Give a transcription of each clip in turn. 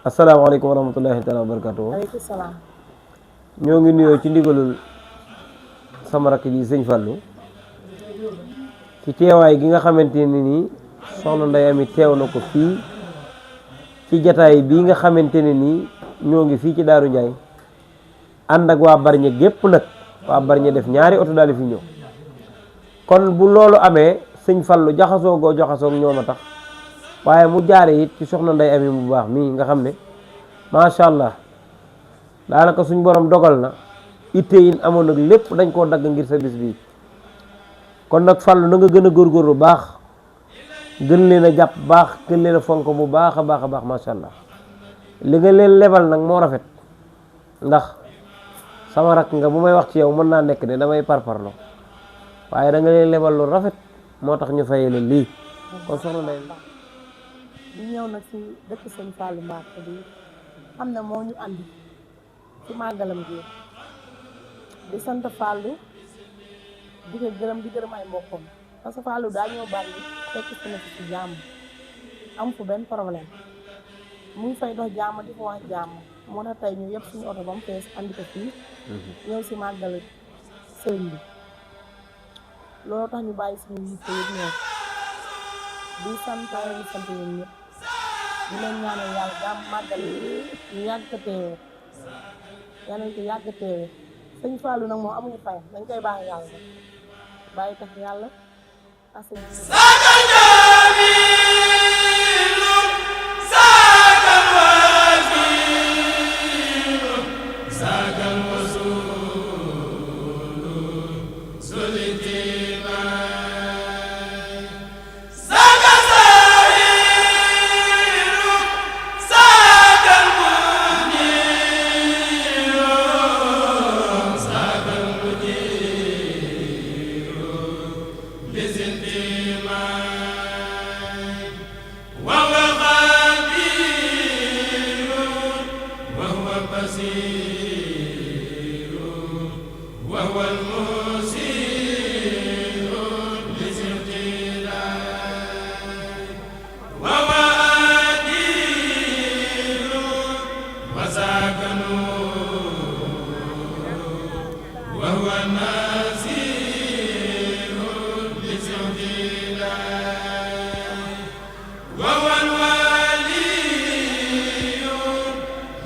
asalaamaaleykum wa rahmatullahi taala wa barakatuh. waaleykum salaam. ñoo ngi nuyoo ci ndigalul sama rakk ji sëñ Fallou ci teewaay gi nga xamante ne nii soxna Ndeye Amy teew na ko fii ci jataay bii nga xamante ne nii ñoo ngi fii ci Daaru Njaay ànd ak waa Barñe gépp nag waa Barñe def ñaari oto daal fi ñëw kon bu loolu amee sëñ Fallou jaxasoo goo jaxasoo ñoom a tax waaye mu jaare it ci soxna Ndeye Amy bu baax mii nga xam ne macha allah daanaka suñ borom dogal na itte yin amoon nag lépp dañ koo dagg ngir sa bis bii kon nag Fallou na nga gën a góorgóorlu baax gën leen a jàpp baax gën leen a fonk bu baax a baax a baax macha allah li nga leen lebal nag moo rafet ndax sama rakk nga bu may wax ci yow mën naa nekk de damay parparloo waaye da nga leen lebal lu rafet moo tax ñu fayee leen lii kon soxna Ndeye ñu ñëw nag si dëkk sëñ Fallou Mbacké bi xam ne moo ñu andi ci màggalam gi di sant Fallou di ko gërëm di gërëm ay mbokkam parce que Fallou daa ñëw bari fekk si na fi ci jàmm am fu benn problème mu ngi fay dox jàmm di ko wax jàmm moo tax tey ñu yëpp suñu oto ba mu fees andi ko fii ñëw si màggal sëriñ bi loolu tax ñu bàyyi suñu yitte yëpp ñëw di sant ñun ñëpp di leen ñaanal yàlla jàmm màggal ñu yàgg ko teewee yàlla nañ ko yàgg teewee sëñ Fallou nag moom amuñu fayam dañ koy bàyyi yàlla rek bàyyi tax yàlla ak sëñ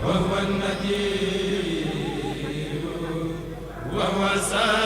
وهو النذير وهو